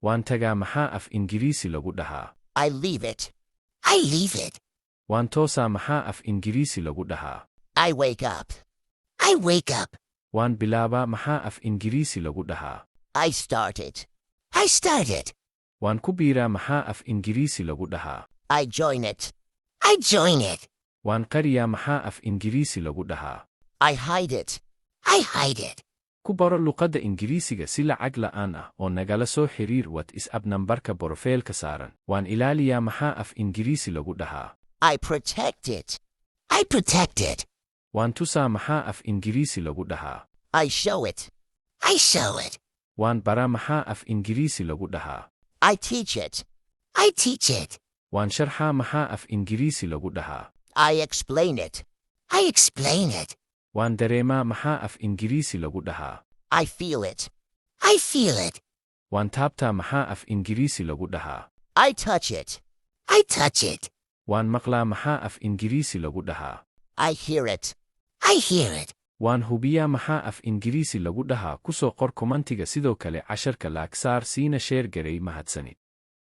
Waan tagaa maxaa af Ingiriisi lagu dhahaa? I leave it. I leave it. Waan toosaa maxaa af Ingiriisi lagu dhahaa? I wake up. I wake up. Waan bilaabaa maxaa af Ingiriisi lagu dhahaa? I start it. I start it. Waan ku biiraa maxaa af Ingiriisi lagu dhahaa? I join it. I join it. Waan qariyaa maxaa af Ingiriisi lagu dhahaa? I hide it. I hide it. Ku baro luqadda Ingiriisiga si lacag la'aan ah oo nagala soo xiriir WhatsApp nambarka profile-ka saaran. Waan ilaaliyaa maxaa af Ingiriisi lagu dhahaa? I protect it. I protect it. Waan tusaa maxaa af Ingiriisi lagu dhahaa? I show it. I show it. Waan baraa maxaa af Ingiriisi lagu dhahaa? I teach it. I teach it. Waan sharxaa maxaa af Ingiriisi lagu dhahaa? I explain it. I explain it. Waan dareemaa maxaa af Ingiriisi lagu dhahaa? I feel it. I feel it. Waan taabtaa maxaa af Ingiriisi lagu dhahaa? I touch it. I touch it. Waan maqlaa maxaa af Ingiriisi lagu dhahaa? I hear it. I hear it. Waan hubiyaa maxaa af Ingiriisi lagu dhahaa? Ku soo qor comment-iga. Sidoo kale casharka like saar, siina share garee. Mahadsanid.